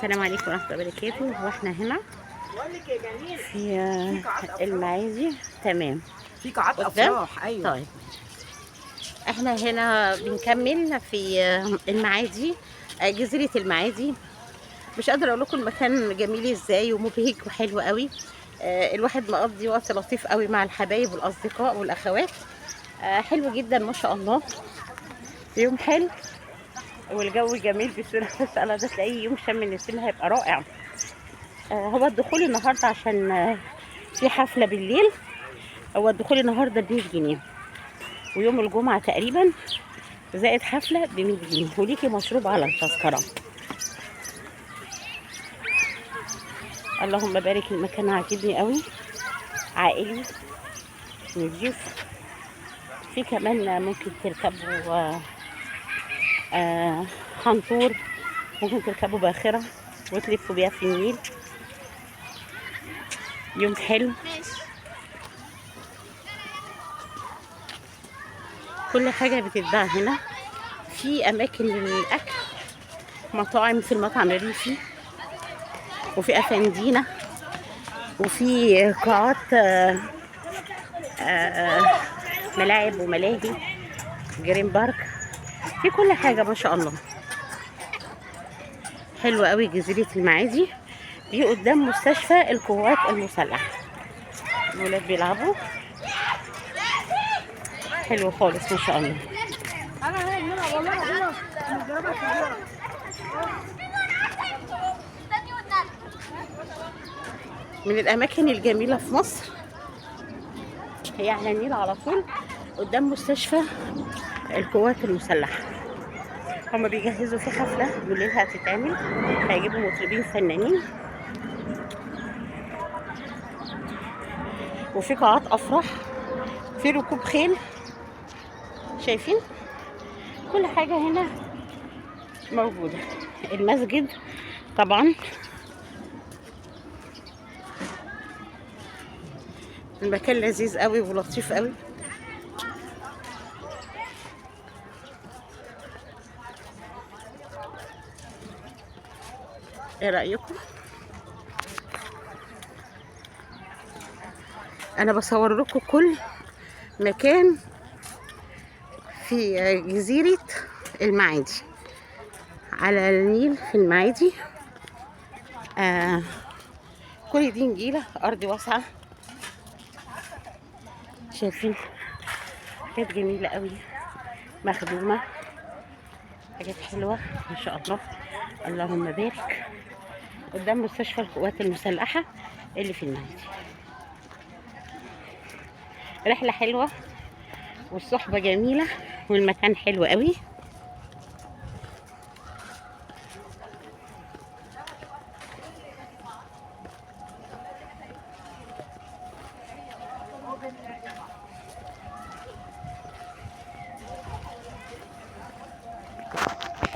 السلام عليكم ورحمة الله وبركاته. واحنا هنا في المعادي. تمام، في قاعات قدام؟ افراح. ايوه. طيب احنا هنا بنكمل في المعادي، جزيرة المعادي. مش قادرة اقول لكم المكان جميل ازاي ومبهج وحلو قوي. الواحد مقضي وقت لطيف قوي مع الحبايب والاصدقاء والاخوات. حلو جدا ما شاء الله، يوم حلو والجو جميل. بسم الله ما شاء الله، ده تلاقيه يوم شم النسيم هيبقى رائع. هو الدخول النهارده عشان في حفلة بالليل، هو الدخول النهارده ب 100 جنيه، ويوم الجمعة تقريبا زائد حفلة ب 100 جنيه، وليكي مشروب على التذكرة. اللهم بارك، المكان عاجبني قوي، عائلي نضيف. في كمان ممكن تركبوا حنطور، ممكن تركبوا باخرة وتلفوا بيها في النيل. يوم حلو. كل حاجة بتتباع هنا. في أماكن للأكل، مطاعم، في المطعم الريفي، وفي أفندينا، وفي قاعات، ملاعب وملاهي، جرين بارك، في كل حاجة ما شاء الله. حلوة قوي جزيرة المعادي دي، قدام مستشفى القوات المسلحة. الولاد بيلعبوا، حلو خالص ما شاء الله. من الأماكن الجميلة في مصر، هي على النيل على طول قدام مستشفى القوات المسلحة. هما بيجهزوا في حفلة بالليل هتتعمل، هيجيبوا مطربين فنانين، وفي قاعات أفراح، في ركوب خيل. شايفين كل حاجة هنا موجودة. المسجد طبعا، المكان لذيذ قوي ولطيف قوي. ايه رأيكم؟ انا بصور لكم كل مكان في جزيرة المعادي على النيل في المعادي. كل دي نجيلة، أرض واسعة. شايفين حاجات جميلة قوي مخدومة، حاجات حلوة ما شاء الله، اللهم بارك. قدام مستشفى القوات المسلحة اللي في المعادي. رحلة حلوة والصحبة جميلة والمكان حلو قوي.